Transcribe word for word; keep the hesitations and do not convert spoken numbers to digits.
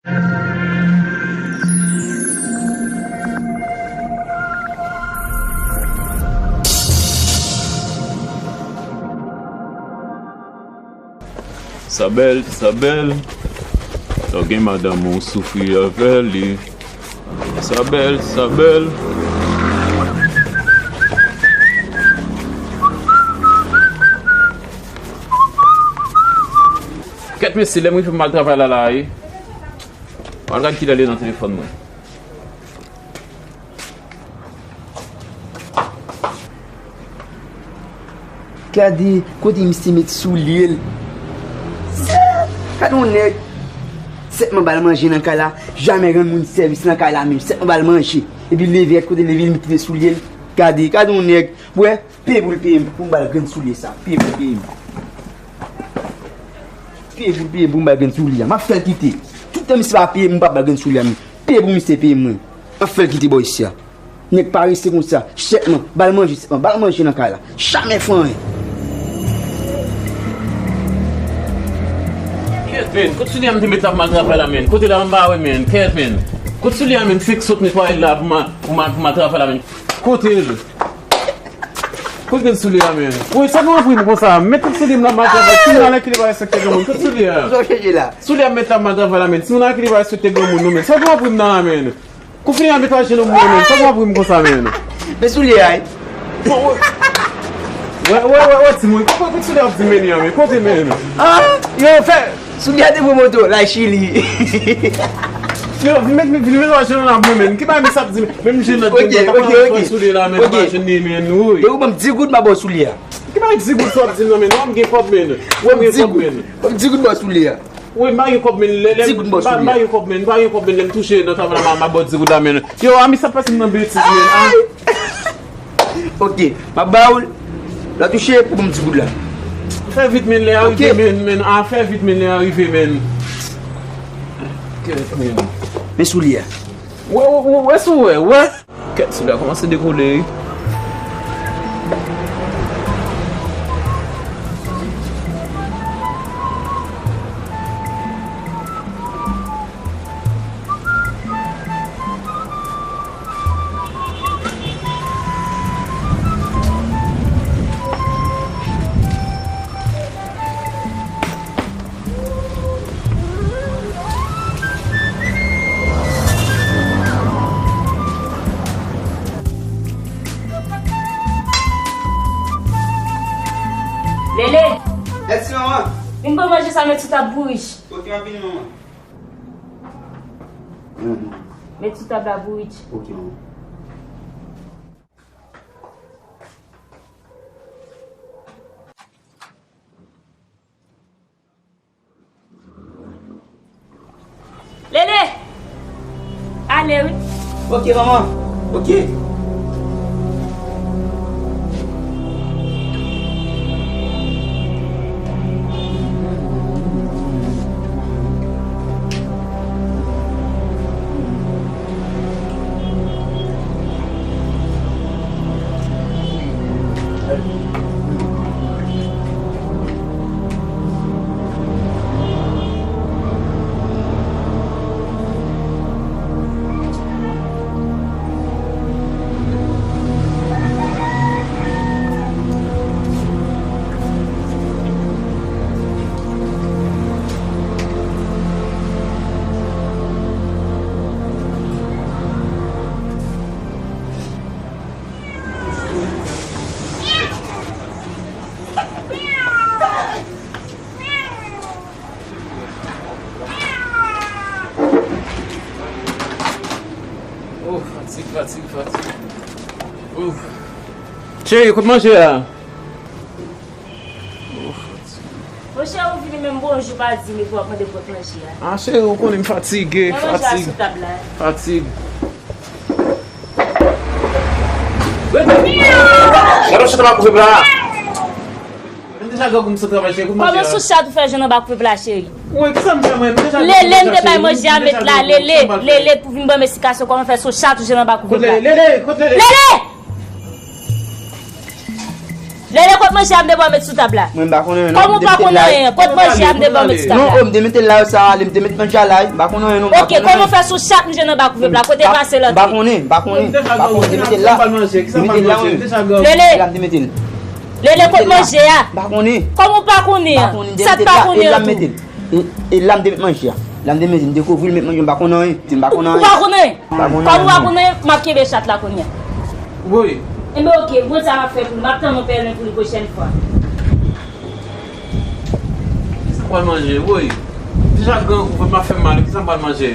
Sa bèl, sa bèl. Lè w gen madanm ou soufri avè li. Sa bèl, sa bèl. Kèt mesye, lè m rive m al travay la la wi. Mwen al gad kilè l ye nan telefòn mwen. Gade kote misye met soulye l. Sa, gade yon nèg. Sèlman ba l manje nan kay la, jamè rann moun sèvis nan kay la menm. Sèlman ba l manje. Epi l leve, gade kote l leve, l met soulye l. Gade, gade yon nèg. Wè, peye pou l peye m, pou m ba l grenn soulye sa. Peye pou l peye m. Peye pou l peye m, pou m ba l grenn soulye a. M ap fè l kite. Toutan misye pa peye m, m p ap ba l grenn soulye a menm. Peye pou misye peye m mwen. M ap fè l kite bò isi a. Nèg parese konsa. Sèlman, ba l manje, sèlman, ba l manje nan kay la. Jamè fè anyen. Kèt, men. Kote soulye a m te met la pou m al travay la, men? Kote la m pa wè, men? Kèt, men. Kote soulye a, men? Se k sot netwaye l la pou m al, pou m al, pou m al travay la, men. Kote l? Kote grenn soulye a, men? Woy, sa nou anpri m konsa? Met tout soulye m la, m al travay. Timoun an ki li pa respekte granmoun. Kote soulye a? Sa w chèche la? Soulye a m met la, m al travay la, men. Timoun an ki li pa respekte granmoun, non, men. Sa nou anpri m nan la, men? Kou fini a met ajenou m, men. Sa nou anpri m konsa, men? Men soulye a, wi. Wè, wè, wè, wè, timoun. Kote, kote soulye a ap di m, men, men? Kote, men? Ah, yo fè. Soulye a te pran moto, l al Chili. Yo, vin met, vin met ajenou nan mwen, men. Ki bagay misye ap di? Menm jèn nan, ok, ok, ok. Soulye la, men, ok. Imajine, men, wi. Yo, ban m di goud, m a ba w soulye a. Ki bagay di goud sa w ap di m nan, men? Wè m gen kòb, men. Wè m gen kòb, men. Ban m di goud, ban w soulye a. Wi, m pa gen kòb, men. Lè, lè, di goud, ban w soulye a. M pa gen kòb, men. M pa gen kòb, men. Lè m touche nan travay la, m a, m a ba w di goud la, men. Yo, a, misye ap pase m nan betiz, men. Ah! Ok, m ap ba w l. Lè w touche, pou ban m di goud la. Fè vit, men, lè a rive, men, men, a, fè vit, men, lè a rive, men. Kèt, men. Men soulye a. Wè, wè, wè, wè, si w wè, wè. Kèt, soulye a kòmanse dekole, wi. Lele! Mèsi, manman. Vin pran manje sa, met sou tab bourich. Ok, m ap vini, manman. Met sou tab la bourich. Ok, manman. Lele! Ale wi. Ok, manman. Ok. Oh, fatig, fatig, fatig. Oh. Cheri, kote manje a? Oh, fatig. Monchè, ou vini menm bonjou pa di m epi w ap mande kote manje a. Ah, cheri, ou konnen m fatige, fatig. Men manje a sou tab la. Fatig. Gade w chita m ap kouvri pla a. M deja grangou m sot travay, cheri, kote manje a? Kòman sou chat ou fè jwenn anba kouvri pla, cheri? Wi, kisa m fè mwen? M deja, Lele, m te bay manje a met la, Lele, Lele, pou vin ban m esplikasyon kòman fè sou chat ou jwenn anba kouvri pla. Kote Lele? Lele, kote Lele? Lele! Lele, kot manje a m te ba w met sou tab la? Mwen m pa konnen non. Kòman w pa konnen anyen? Kot manje a m te ba w met sou tab la? Non, oh, m te mete l la, sa ale, m te met manje a la, m pa konnen anyen non. Ok, kòman w fè sou chat m jwenn anba kouvèv la? Kote pase l antre? M pa konnen, m pa konnen, m pa konnen, m te mete l la. M te mete l la, wi. Lele. La m te mete l. Lele, kot manje a? M pa konnen. Kòman w pa konnen an? Sa t pa konnen an tou? E, e la m te met manje a. La m te met, m dekouvri l, met manje, m pa konn anyen. M pa konn anyen. Ou pa konn anyen? M pa konn anyen. Kòm ou pa konn anyen, m ap kenbe chat la kounye a. Woy. Enben, ok, bon, sa m ap fè pou li. M ap tann yon pèlen pou li pwochèn fwa. Kisa m pral manje? Woy. Deja gran kou, vant m ap fè m mal. Kisa m pral manje?